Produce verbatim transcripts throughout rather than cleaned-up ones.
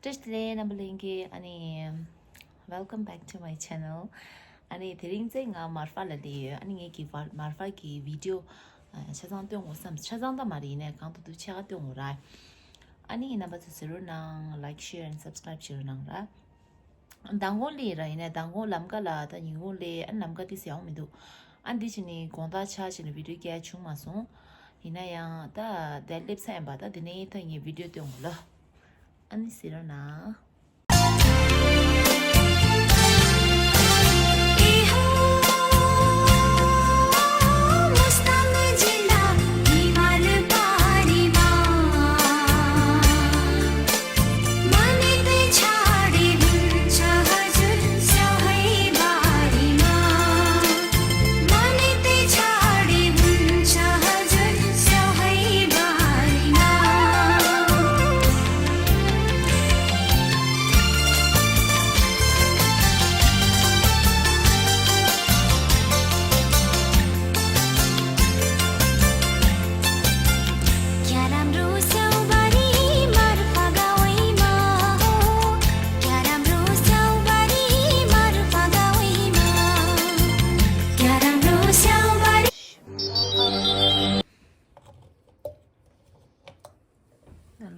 བཀྲ་ཤིས་བདེ་ལེགས་རྣམ་པ་ལྷན་རྒྱས། ཨ་ནི། Welcome back to my channel. ཨ་ནི་དེ་རིང་ཙེ་ང་མར་ཧྥ་ལ་སླེབས་ཡོད། ཨ་ནི་ངེད་ཀྱི་མར་མར་ཧྥ་གི་བི་ཌིའོ་ཆ་ཚང་སྟོན་དགོས་བསམ། ཆ་ཚང་ད་མ་རེད། ཡིན་ནའི་གང་ཐུབ་ཐུབ་ཕྱེད་ཀ་སྟོན་དགོས་ར། ཨ་ནི་རྣམ་པ་ཚོ་གཟིགས་རོགས་གནང་། Like, share and subscribe བྱེད་རོགས་གནང་ར། མདང་དགོང་སླེབས་ར། ཡིན་ནའི་མདང་དགོང་ལམ་ཀ་ལ་ད་ཉིན་གུང་སླེབས། ཨ་ནི་ལམ་ཀ་དེ་ཟེར་ཡོང་མི་འདུག་ཨ་འདི་བྱས་ནས་དགོང་དག་ཆ་བྱས་ནས་བི་ཌིའོ་སྐྱེལ་བྱུང་མ་སོང་། ཡིན་ན་ཡང་ད་དེ་སླེབས་ཚར་ཡིན་པ། ད་དེ་ནས་ད་ངས་བི་ཌིའོ་སྟོན་དགོས་ལ། ཨ་ནི་གཟིགས་རོགས་གནང་།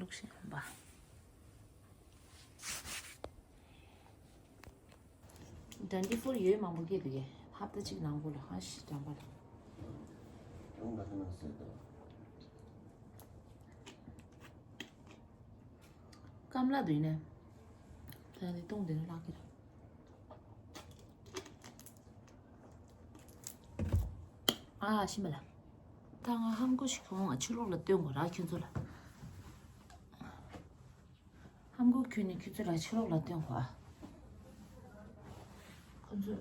ལུག་ཤིང་ཧམ་པ། དགྲ་འདི་ཕུར་ཡོད་མང་པོ་སྐྱེས་འདུག་གས། ཧབ་ཏ་གཅིག་ནང་པོ་ལ་ཧ་ཤི་དྲན་པ་ལ། སྐམ་ལ་འདུག་ནས། ད་ནི་སྟོང་དེ་ནི་ལག་གི་རེད། ཨ་ཤི་མ་ལ། ད་ང་ཧམ་གོ་ཞིག་ཁོང་ང་ཕྱི་ལོགས་ལ་སྟོན་དགོས་ར་ཁྱོད་ཚོ་ལ། ཧམ་གོ་ཁྱོད་ནི་ཁྱོད་ཚོ་ལ་ཕྱི་ལོགས་ལ་སྟོན་དགོས་ཨ། ཁོང་ཚོ།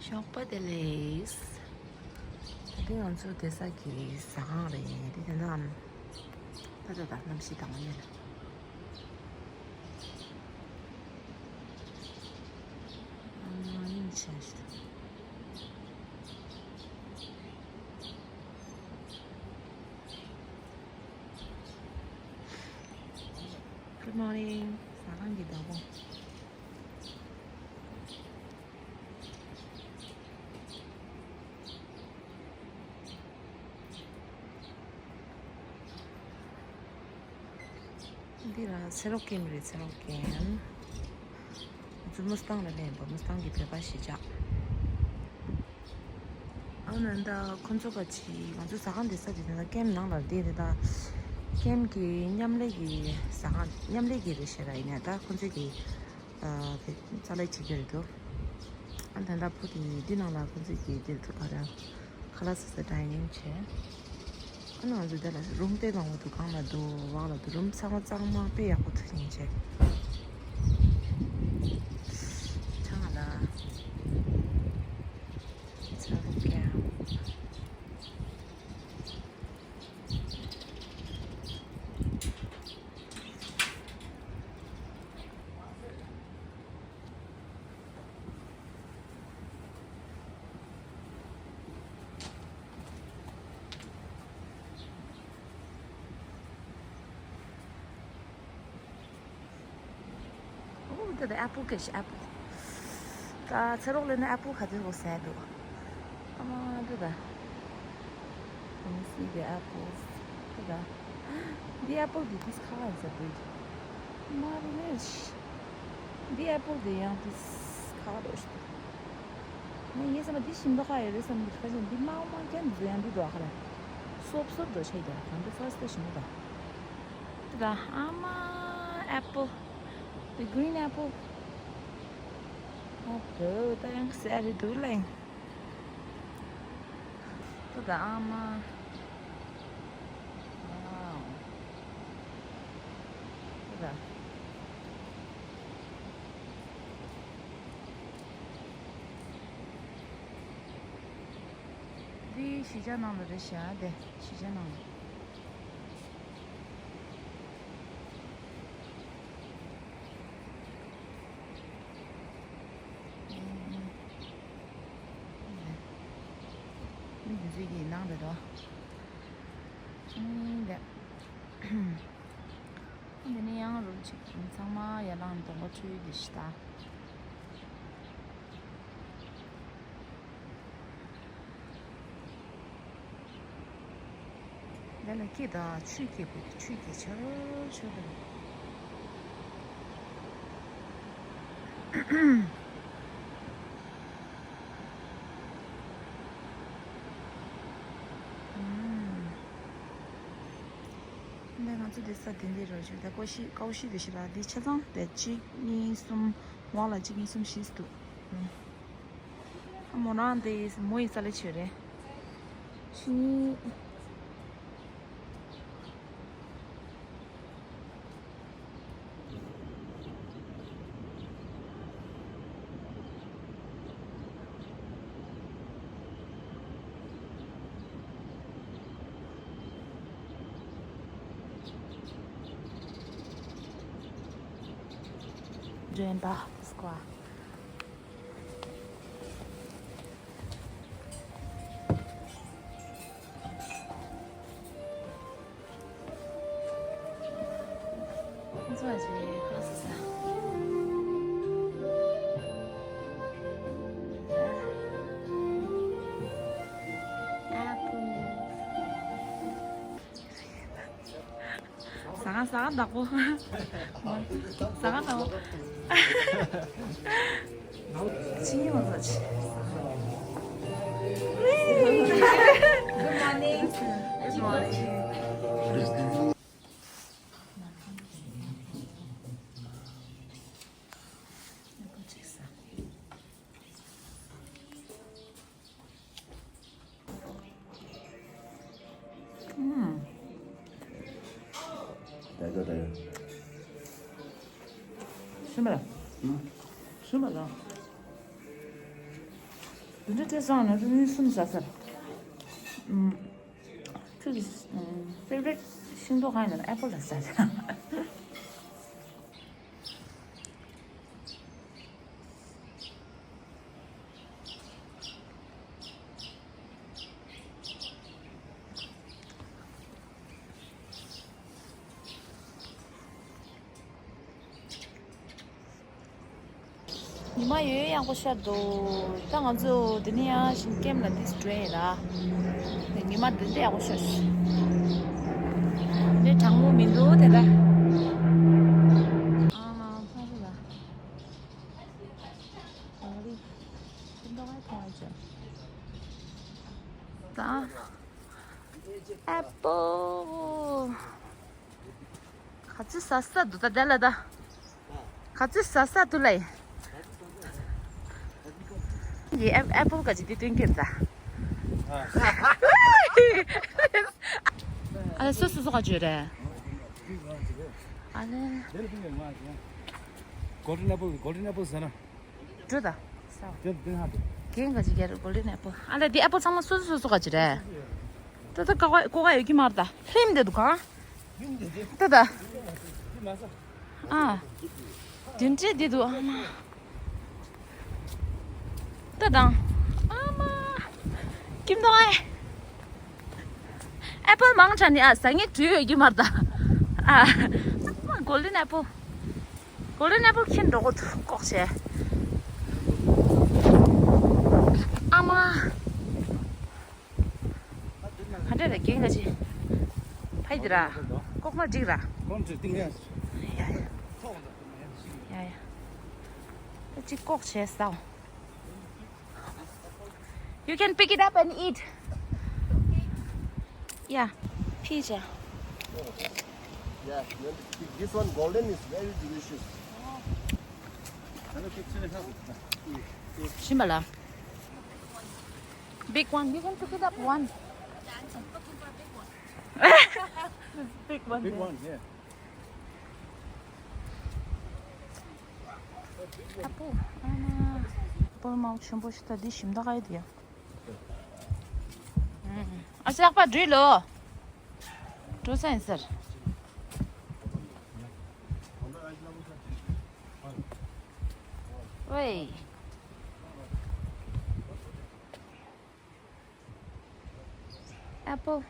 ཞོགས་པ་བདེ་ལེགས། ད་ལྟ་ང་ཚོ་བསྡད་ས་གི་ཟ་ཁང་རེད། དེ་དེ་ནའམ། ད་ད་ད་གནམ་གཤིས་དྭངས་མ་ཡོད་ལ། ཨ་མ་ཡིན་ཆ་ཞིག Good morning. ཟ་ཁང་གི་བདག་པོ། འདི་ལ་ཚེ་རོགས་ཀེམ་རེད། ཚེ་རོགས་ཀེམ། ང་ཚོ་མུ་སི་ཏང་ལ་སླེབས་པ། མུ་སི་ཏང་གི་བོད་པ་གཞིས་ཆགས། ཨ་ནི་ད་ཁོ་ཚོ་ག་ཅི་ང་ཚོ་ཟ་ཁང་བསྡད་ས་དེ་དེ་ད་ཀེམ་ནང་ལ་བསྡད་དེ། ད་ཀེམ་གི་མཉམ་ལས་ཀྱི་ཟ་ཁང་མཉམ་ལས་ཀྱི་རེད་ཤག་ར། ཡིན་ནའི་ད་ཁོ་ཚོ་གི་ཨ་དེ་རྩ་ལས་བྱེད་ཀྱི་རེད་འདུག་ཨ་ད་ད་ཕོ་དེ་འདི་ནང་ལ་ཁོ་ཚོ་གི་དེ་ཐུག་ག་ར་ཁ་ལག་ཟ་ས་ཌའི་ནིང་བྱས། ཨ་ནི་ང་ཚོ་དེ་ལ་རུམ་དཔེ་མང་པོ་འདུག་གང་ལ་འདུག་འོག་ལ་འདུག་རུམ་ཚང་མ་གཙང་མ་དཔེ་ཡག་པོ་ཐུག་ཡིན་བྱས། ཆང་ང་ལ། ཚ་རུག་ཀྱང་། ཨོ་ད་ད་ཨེ་པལ་ག་ཤ་ཨེ་པལ། ད་ཚེ་རོགས་ལ་ནི་ཨེ་པལ་ག་དུས་འོ་ཟེར་འདུག་ཨ་མ་ད་ད། Let me see the apples. ད་ད། འདི་ཨེ་པལ་འདི་this color is a bit. མ་རེད་ལེ། འདི་ཨེ་པལ་འདི་ཡང་this color ཞིག་འདུག་ངས་ངའི་བསམ་པ་འདི་ཞིམ་མདོག་ཁ་ཡོད་རེད་བསམ་གྱི་ཁ་ཤས་འདི་དམར་དམར་ཀྱང་འདི་ཚོ་ཡང་འདི་འདུག་ཨ་ཁ་ལ། སོབ་སོབ་འདྲ་ཆགས་ཀྱང་གང་འདི་first ད་ཞིམ་པོ་འདུག་ད་ཨ་མ་apple, the green apple. ཨ་བོ་ད་ཡང་ཟ་རེད་འདུག་ལེ། ད་ད་ཨ་མ། Wow. ད་ད། འདི་གཞིས་ཆགས་ནང་ལ་རེད་ཤག་དེ་གཞིས་ཆགས་ནང་ལ། མི་འདི་ཚོ་གི་ནང་རེད་དོ། ཨིན་དེ། འདི་ནས་ཡང་རོལ་ཅིག་ཚང་མ་ཡར་ལངས་སྡོང་པོ་ཁྲོད་དེ་ཤི་ད། འདི་ལ་སྐྱིད་ད་ཆུ་སྐྱིད་པོ་ཆུ་སྐྱིད་ཆར་ཆུ་དང་། འདི་ང་ཚོ་འདི་ས་དེ་འདི་རོལ་ཅིག་ད་ཀོ་ཤི་ཀའོ་ཤི་དེ་ཤི་ལ་འདི་ཆ་ཚང་དེ་གཅིག་གཉིས་གསུམ་འོག་ལ་གཅིག་གཉིས་གསུམ་བཞི་འདུག་ཨ་མོ་རང་དེ་མོ་ཡི་ས་ལེ་ཆོས་རེད། ཤི་གཉིས། Join the squad. ཟ་ཁང་ཟ་ཁང་བདག་པོ། ཟ་ཁང་བདག་པོ། ཕྱི་ཉིན་མ་ཟ་ཆེ། Good morning. Good morning. ད་ད་ད། ཤི་མ་ལ། ཤི་མ་ལ། དེ་འདྲ་སྤྲད་སོང་ན་དེ་ནི་གསུམ་ཟ་ཟེར། ཁྱོད་ཀྱི་ཕེ་ཝ་རིཊ་ཤིང་ཏོག་གང་ཡིན་ན་ཨེ་པལ་ལ་ཟ་ཟེར། ཉི་མ་ཡོད་ཡོད་ཡག་པོ་ཤར་འདུག་ད་ང་ཚོ་འདི་ནས་ཡང་ཞིང་ཀེམ་ལ་འདི་འགྲོ་ཡིན་ལ། དེ་ཉི་མ་འདི་འདྲ་ཡག་པོ་ཤར་ཤག་འདི་གྲང་མོ་མི་འདུག་དེ་ལ། ཨ་ཕ་རི་ལ། ཨ་རི། ཁྱིམ་ཐོག་ཁ་ཐོག་ཅན། ད། ཨེ་པོ། ག་ཚོད་ཟ་ས་འདུག་ད་དེ་ལ་ད། ག་ཚོད་ཟ་ས་འདུག་ལ་ཡིན། ཡི་ཨེ་ཨེ་པོ་ག་ཅི་དེ་སྟོན་གྱིན་ད། ཨ་ལེ་སོ་སོ་སོ་ག་བརྗོད་རེད། ཨ་ལེ། Golden apple, golden apple ཟེར་ན། འགྲོ་ད། ས། དེ་དེ་ཧ་དེ། གན་ག་ཅི་ག་རེད་གོ་ལི་ནས་པོ། ཨ་ལ་དེ་ཨེ་པོ་ཚང་མ་སོ་སོ་སོ་སོ་ག་ཅི་རེད། ད་ད་ཀ་ཀ་ཀོ་ཀ་ཡོད་ཀྱི་མ་རེད་ད། ལྷིམ་དེ་འདུག་ག་ད་ད། ཨ། དེ་འདྲས་དེ་འདུག་ཨ་མ། ད་དང་། ཨ་མ། ཁྱིམ་ཐོག་ཨེ། ཨེ་པལ་མང་དྲགས་ནི་ཨ་ཟ་ངེས་བྲིས་ཡོད་ཀྱི་མ་རེད་ད། ཨ། ཨ་མ་གོ་ལི་ནས་པོ། གོ་ལི་ནས་པོ་ཁྱེར་འགྲོ་གོ་ཐུག་ལྐོག་བྱས། ཨ་མ། ག་འདྲ་རེད་རྒན་ག་ཅི། ཕ་ཡི་དེ་ར། ལྐོག་མ་འགྲིག་ར། ཁོང་ཚོས་ཏིང་ཡ། ཡ་ཡ། ད་ཅིག་ལྐོག་བྱས་ས། You can pick it up and eat. Yeah, peach. Yeah, this one golden is very delicious. Shimala. Big one. You can pick it up one. Big one. Big one, yeah. ཨ་པོ། ཨ་མ། ཨ་པོ་མང་ཆེན་པོ་ཞིག་ད་འདི་ཞིམ་ད་ག་ཡི་དེ་ཡ། ཨ་ཅག་པ་འགྲུལ་ལོ། འགྲོ་ས་ཡིན་ཟེར། ཝེ། ཨ་པོ།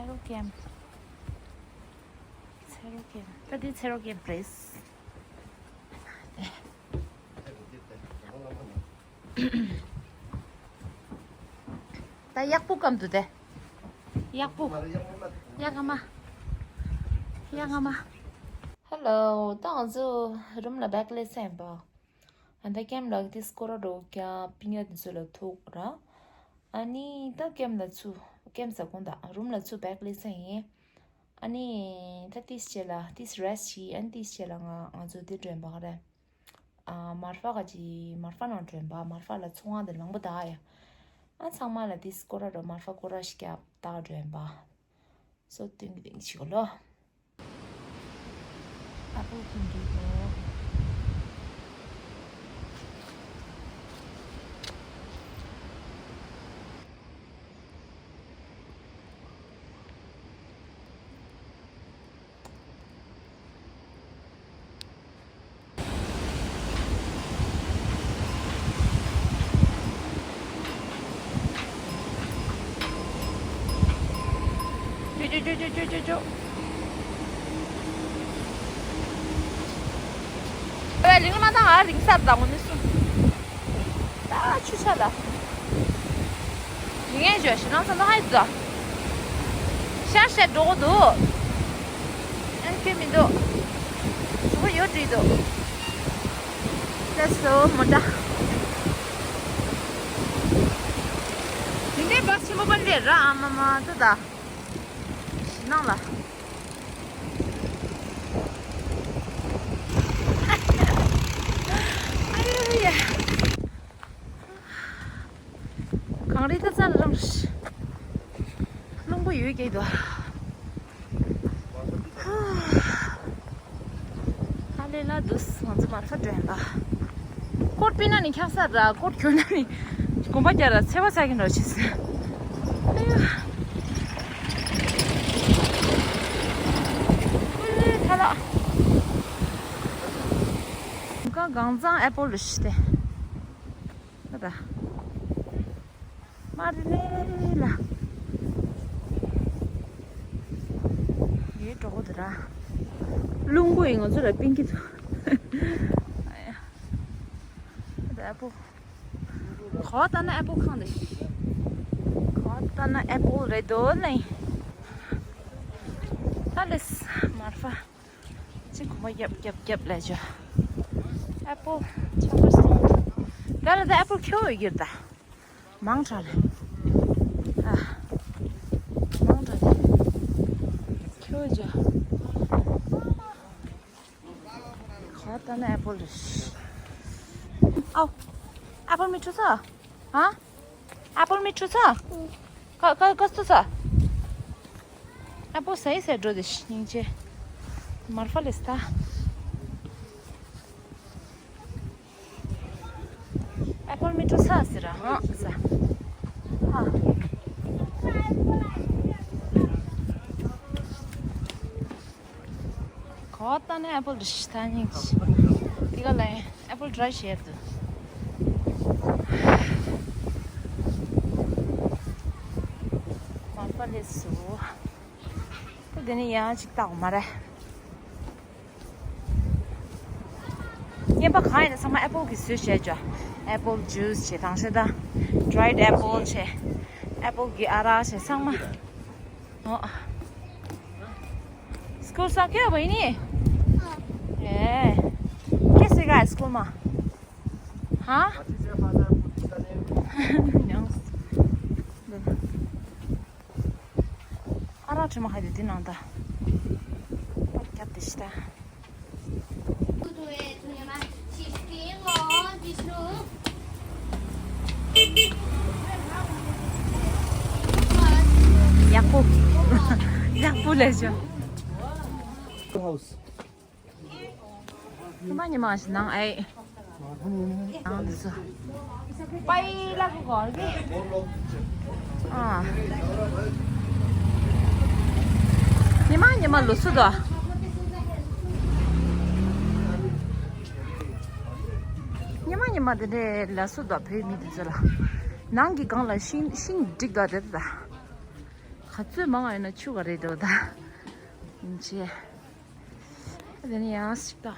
ཚེ་རོགས་ཀེམ། ཚེ་རོགས་ཀེམ། ད་འདི་ཚེ་རོགས་ཀེམ་པི་ལེ་སི། ད་གཡག་པོ་སྐམ་འདུག་སྟེ། གཡག་པོ། གཡག་ཨ་མ། གཡག་ཨ་མ། ཧེ་ལོ། ད་ང་ཚོ་རུམ་ལ་བེག་སླེབས་ས་ཡིན་པ། ཨ་ད་ཀེམ་ལ་ཏིས་སྐོར་ར་འགྲོ་ཀྱང་པིང་ཡ་དེ་ཚོ་ལ་ཐུག་ར། ཨ་ནི་ད་ཀེམ་ལ་ཚུ། ཀེམ་ས་ཁོང་ད་རུམ་ལ་ཚུ་བེག་སླེབས་ས་ཡིན། ཨ་ནི་ད་ཏིས་བྱས་ལ་ཏིས་རེ་སི་ཊི་བྱས། ཨ་ནི་ཏིས་བྱས་ལ་ང་ང་ཚོ་དེ་འགྲོ་ཡིན་པ་ག་རེ། ཨ་མར་ཧྥ་ག་ཅི་མར་ཧྥ་ནང་འགྲོ་ཡིན་པ། མར་ཧྥ་ལ་ཚོང་ཁང་དེ་ལང་པོ་ད་ཡ། ཨ་ཚང་མ་ལ་ཏིས་སྐོར་ར་འགྲོ། མར་ཧྥ་སྐོར་ར་ཞིག་རྒྱབ་ད་འགྲོ་ཡིན་པ། སོ་ཏིང་ཏིང་ཞིག་ལོ། ཨ་པོ་ཁྱེར་འགྲོ། ཅོ་ཅོ་ཅོ་ཅོ། ཨ་རིང་ལ་མ་བཏང་། ཨ་རིང་སར་བཏང་ངོ་ནི་སུ། ད་ཆུ་ཆ་ལ། ཡིན་ངེས་བྱོས་ཤི་ནང་ས་ནང་ཧའི་ཛ། ཤར་ཤར་འགྲོ་གི་འདུག་ཨན་ཁྱོད་མི་འདུག་ཞུ་གི་ཡོད་བྲིས་འདུག Let's go མོ་ཊ། འདི་འདྲའི་བ་ཆེན་པོ་པ་འདྲ་ར། ཨ་མ་མ་ཏོ་ད། ཤི་ནང་ལ། ཨ་ཡ་ཡ། གངས་རི་ད་ཙམ་རང་རླུང་པོ་ཡོད་ཀྱི་འདུག་ཧ་ལས་ལ་འདུག་ང་ཚོ་མར་ཧྥ་འགྲོ་ཡིན་པ། ཀོཊ་པི་ན་ནི་འཁྱག་ས་ར། ཀོཊ་གྱོན་ན་ནི་གོམ་པ་རྒྱག་ར་ཚེ་བ་ཚ་གི་འགྲོ་ཆེ་ཟེར། ཨ་ཡོ། ཨུ་ལེ་ཐ་ལ། གང་གང་ཚང་ཨེ་པོལ་རེད་ཤི་སྟེ། ད་ད། མ་རེད་ལེ་ལ། ཡོད་འགྲོ་གོ་དེ་ར། རླུང་པོ་ཡིས་ང་ཚོ་ལ་པིན་གྱི་འདུག་ཨ་ཡ། ད་ཨེ་པོལ། གོ་ད་ན་ཨེ་པོལ་ཁང་དེ། གོ་ད་ན་ཨེ་པོལ་རེད་དོ་ལེ། ད་ལེས་མར་ཧྥ། ཅིག་གོམ་པ་རྒྱབ་རྒྱབ་རྒྱབ་ལས་བྱོས། ཨེ་པོལ་ཆགས་པ་སོང་། ད་ལ་ད་ཨེ་པོལ་ཁྱོད་ཡོད་ཀྱི་རེད་ད། མང་དྲགས་ལེ། ཨ། མང་དྲགས་ལེ། ཁྱོད་བྱོས། གོ་ད་ན་ཨེ་པོལ་རེད། ཨའོ། ཨེ་པོལ་མི་འཕྲོད་ས། ཧ། ཨེ་པོལ་མི་འཕྲོད་ས། ཀ་ཀ་ཀ་སུ་ས། ཨེ་པོལ་ཟ་ཡི་ཟ་འགྲོ་དེ་སྙིང་རྗེ། མར་ཧྥ་ལེས་ད། ཨེ་པོལ་མི་འཕྲོད་ས་ཟེར་ར་ཧང་ས། ཧ། གོ་ད་ནི་ཨེ་པོལ་རེད་ཤི་ད་སྙིང་རྗེ། དེ་ག་ལ་ཡིན་ཨེ་པོལ་ཌ་རའི་བྱས་འདུག་མར་ཧྥ་ལེས་སུ། ད་དེ་ནི་ཡང་ཅིག་བཏགས་མ་རེད། རྔན་པ་གང་ཡིན་ན་ཚང་མ་ཨེ་པོལ་གྱི་བཟོས་བྱས་ཅོ། ཨེ་པོལ་ཇུས་བྱས་དང་ཤོད་ད། ཌ་རའི་ཌི་ཨེ་པོལ་བྱས། ཨེ་པོལ་གྱི་ཨ་རག་བྱས་ཚང་མ། ཨོ། སྐུལ་སོང་ཁྱོད་བ་ཡིན་ནི། ཨེ། ཁྱེད་སི་ག་སྐུལ་མ། ཧ། ཨ་རག་དྲི་མ་ཧ་དེ་དེ་ནང་ད། པར་རྒྱབ་དེ་ཤི་ད། ཡག་པོ། ཡག་པོ་ལས་བྱུང་། ཉི་མ་ཉི་མ་ཞིག་ནང་ཨེ། ནང་འདི་ཚོ། པའི་ལ་གོ་གོ་རེད། ཨ། ཉི་མ་ཉི་མ་ལོ་སུ་དོ། ཉི་མ་ཉི་མ་དེ་འདྲའི་ལ་སུ་དོ་བོད་མི་དེ་ཚོ་ལ། ནང་གི་སྒང་ལ་ཤིང་ཤིང་འགྲིག་དོ་དེ་དོ། ག་ཚོད་མང་བ་ཡོད་ན་ཆུ་ག་རེད་འདུག་ད། ཡིན་ཆེ། དེ་ནས་ཡང་ཞིག་ད།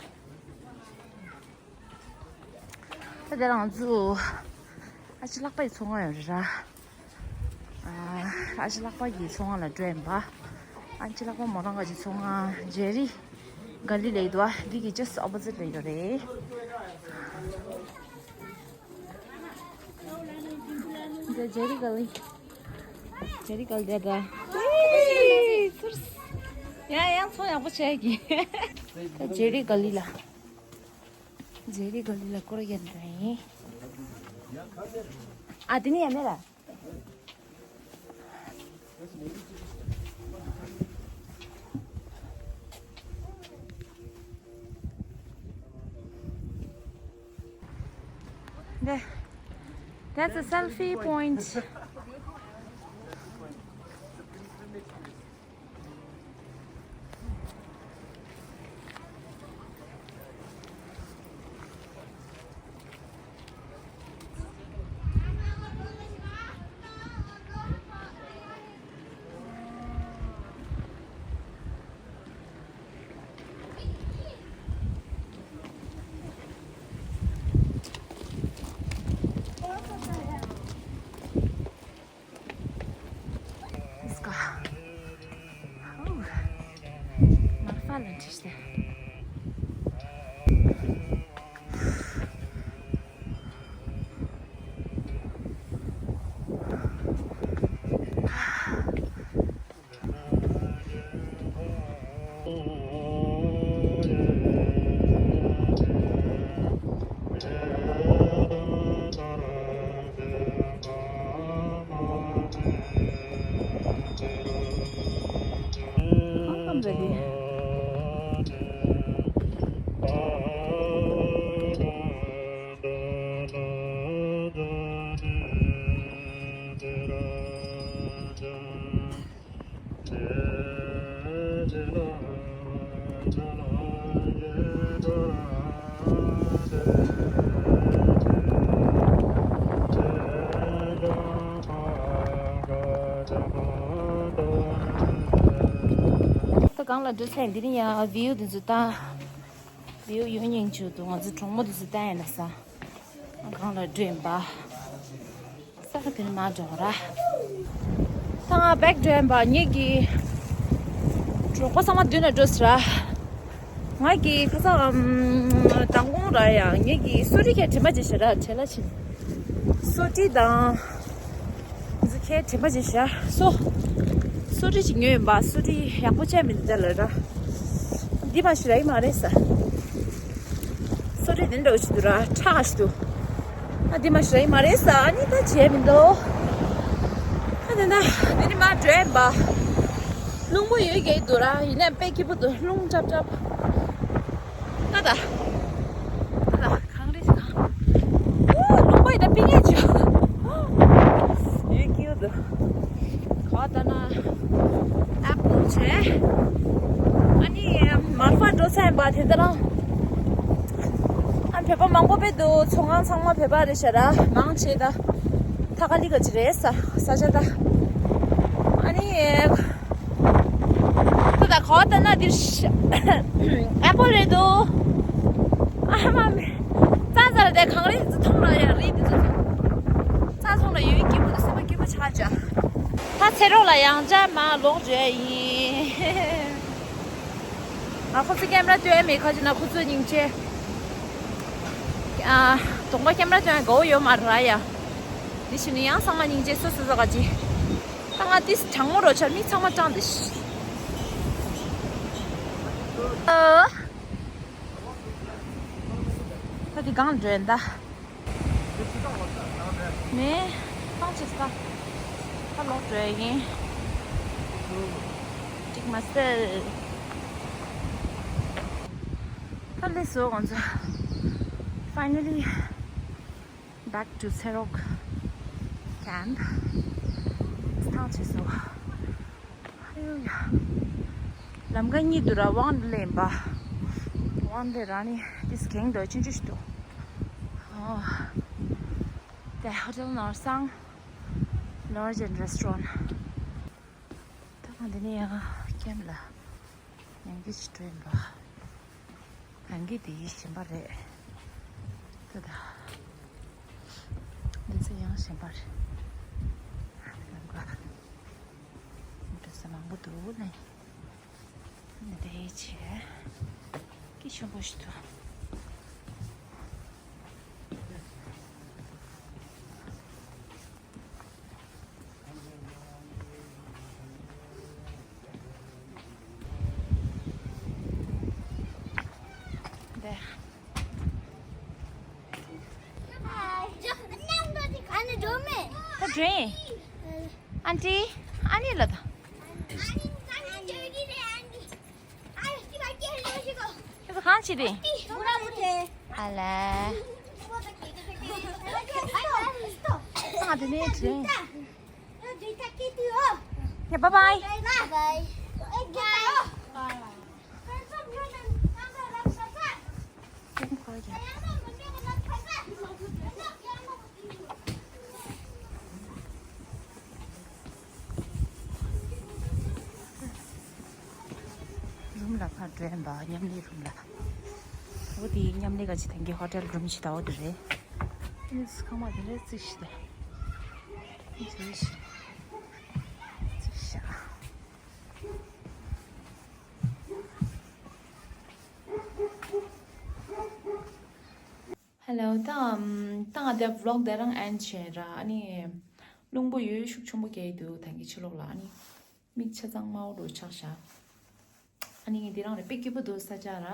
ད་དེ་རང་ཚོ་ཨ་ཅེ་ལགས་པ་ཡི་ཚོང་ཁང་ཡོད་རེད་ར། ཨ་ཅེ་ལགས་པ་གི་ཚོང་ཁང་ལ་འགྲོ་ཡིན་པ། ཨ་ཅེ་ལགས་པ་མོ་རང་ག་ཅིག་ཚོང་ཁང་ཇེ་རི་ག་ལི་ལ་ཡོད་པ། འདི་གི་just opposite ལ་ཡོད་རེད། འདི་ཇེ་རི་ག་ལི། ཇེ་རི་ག་ལི་དེ་ད། ཡ་ཡང་ཚོང་ཡག་པོ་བྱས་ཀྱི། ཇེ་རི་ག་ལི་ལ། ཇེ་རི་ག་ལི་ལ་སྐོར་རྒྱག་འགྲོ་ཡིན། ཨ་དེ་ནི་ཡ་མེད་ལ། There. That's a selfie point. Let's go. Oh, my father teach that. ད་གང་ལ་འགྲོ་ཚེ་འདི་ནི་ཡང་བིའུ་འདི་ཚོ་ད། བིའུ་ཡོད་སྙིང་རྗེ་འདུག་ང་ཚོ་གྲོགས་མོ་འདི་ཚོ་ལྟ་ཡིན་ན་ས། གང་ལ་འགྲོ་ཡིན་པ། ས་ཁ་དེ་ནས་མར་འགྲོ་ར། ད་ང་བེག་འགྲོ་ཡིན་པ་ངེད་ཀྱི་གྲོགས་པོ་ཚང་མ་མདུན་ལ་འགྲོ་ཟེར་ར། ང་གི་ཁ་སང་མདང་དགོང་ར་ཡ་ངེད་ཀྱི་སོ་རི་ཁའི་དྲི་མ་ཅིག་ཞེ་དྲག་བྲེལ་ལ་ཕྱིན། སོ་ཏི་དང་། ཁའི་དྲི་མ་ཅིག་ཞེ་སོ། སོ་རི་ཅིག་ཉོས་ཡིན་པ་སོ་རི་ཡག་པོ་བྱས་མི་འདུག་ལ་ར། འདི་མ་ཞིག་ར་ཡི་མ་རེད་ས། སོ་རི་འདི་འདྲ་བོ་ཞིག་འདུག་ར་ཁྲག་ཞིག་འདུག་ཨ་འདི་མ་ཞིག་ར་ཡི་མ་རེད་ས་ཨ་ནི་ད་བྱས་མི་འདུག་ཨ་འདི་ན་འདི་ནི་མ་འགྲོ་ཡིན་པ། རླུང་པོ་ཡོད་ཀྱི་འདུག་ར་ཡིན་ནའི་དཔེ་སྐྱིད་པོ་འདུག་རླུང་ཀྲབ་ཀྲབ། ད་ད། ད་ད་གངས་རི་ཞིག་གང་། ཨོ་རླུང་པོ་ཡིན་ན་པིང་ཡེ་ཅིག་ཡོད་ཀྱི་འདུག་ག་ད་ན། ཨ་པོ་ཆེ། ཨ་ནི་མར་ཕ་འགྲོ་ས་ཡིན་པ་དེ་ལྟར། ཨ་བོད་པ་མང་པོ་དཔེ་འདུག་ཚོང་ཁང་ཚང་མ་བོད་པ་རེད་ཤག་ར་མང་ཆེ་ད། ཐ་ཀ་ལི་ག་ཅི་རེད་ས་ས་ཆ་ད། ཨ་ནི། ད་ད་ག་ད་ན་འདིར་ཨ་པོ་རེད་འདུག་ཨ་མ་མེ། ཙ་ཙ་ལ་དེ་གངས་རི་འདི་ཚོ་མཐོང་ལ་ཡ་རི་འདི་ཚོ་མཐོང་། ཙ་མཐོང་ལ་ཡོད་སྐྱིད་པོ་འདུག་སེམས་པ་སྐྱིད་པོ་ཆགས་ཅག་ད་ཚེ་རོགས་ལ་ཡང་བཅར་མ་ལོག་བྱས་ཡིན། ང་ཁོ་ཚོ་ཀེམ་ར་སྟོན་མེད་ཁ་ཅིག་ན་ཁོ་ཚོ་སྙིང་རྗེ། ཨ། གདོང་པ་ཀེམ་ར་སྟོན་དགའ་བོ་ཡོད་མ་རེད་ཡ། འདི་ཕྱི་ནས་ཡང་ཚང་མ་སྙིང་རྗེ་སོ་སོ་སོ་ག་ཅི། ད་ང་ཏིས་གྲང་མོ་རོ་ཆ་མི་ཚང་མ་གྲང་དེ་ཤི། ཨ། ད་འདི་གང་འགྲོ་ཡིན་ད། མེ། ཐང་ཆད་ས། ད་ལོག་འགྲོ་ཡིན། འགྲིག་མ་སེ། ད་ལས་སོ་ང་ཚོ། Finally back to Serok camp. ཐང་ཆད་སོ། ཨ་ཡོ་ཡ། ལམ་ཁ་གཉིས་འདུག་ར་དབང་འདི་ལེན་པ། དབང་འདི་ར་ནི་ཏིས་གེང་འདོད་ཆུང་ཆུང་ཞིག་འདུག་ཨོ། The Hotel Norsang Lodge and Restaurant. ཨ། འདི་ནས་ཡང་ཀེམ་ལ་ཉིན་གཅིག་འགྲོ་ཡིན་པ། ད་གིན་དེ་གཞན་པ་རེད། ད་ད། འདི་ཚོ་ཡང་གཞན་པ་རེད། ལམ་ཁ། འགྲོ་ས་མང་པོ་འདུག་ནས། འདི་བྱས། སྐད་ཆེན་པོ་ཞིག་འདུག་འདི། ཨ་ནི་འགྲོ་མེད། ད་འགྲོ་ཡིན། ཨན་ཏི། ཨ་ནི་ལ་ད། ཁྱེད་ཚོ་གང་བྱེད་དེ། ཨ་ལས། ང་དེ་ནས་དྲན། ཡ། བཱའི་བཱའི། རུམ་ལ་ཕར་འགྲོ་ཡིན་པ། མཉམ་གནས་རུམ་ལ། འོ་དེ་མཉམ་གནས་ག་ཅི་ཐང་གི་ཧོ་ཊེལ་རུམ་ཞིག་ད། འོ་དེ་རེད། ཨ་ནི་ཁང་པ་དེ་འདྲའི་རྩིག་ཤི་ད། རྩིག་ཤི། རྩིག་ཤ། ཧེ་ལོ། ད་ད་ང་དེ་བི་ལོག་དེ་རང་ཨེན་བྱས་ར། ཨ་ནི་རླུང་བུ་ཡོད་ཤུགས་ཆེན་པོ་རྒྱག་གི་འདུག་ཐང་གི་ཕྱི་ལོགས་ལ། ཨ་ནི་མིག་ཆ་ཚང་དམར་པོ་རུ་ཆགས་ཤག་ཨ་ནི་འདི་རང་རེད། དཔེ་སྐྱིད་པོ་འདུག་ས་ཆ་ར།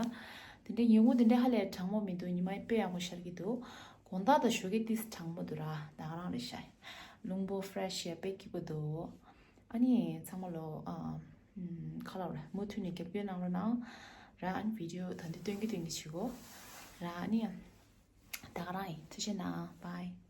དེ་འདྲའི་ཉིན་གུང་དེ་འདྲའི་ཧ་ལས་གྲང་མོ་མི་འདུག་ཉི་མ་དཔེ་ཡག་པོ་ཤར་གྱི་འདུག་དགོང་དག་དང་ཞོགས་ཀས་ཏིས་གྲང་མོ་འདུག་ར། ད་ག་རང་རེད་ཤག་རླུང་བུ་ཕི་རེ་ཤི་ཡ། དཔེ་སྐྱིད་པོ་འདུག་ཨ་ནི་ཚང་མ་ལོ། ཨ། ཁ་ལག་ར་མུ་མཐུད་ནས་རྒྱབ་སྐྱོར་གནང་རོགས་གནང་ར། ཨ་ནི་བི་ཌི་ཡོ་ད་འདི་སྟོན་གྱི་སྟོན་གྱི་བྱེད་གོ་ར། ཨ་ནི་ད་ག་རང་ཡིན། ཐུགས་རྗེ་གནང་། བཱའི།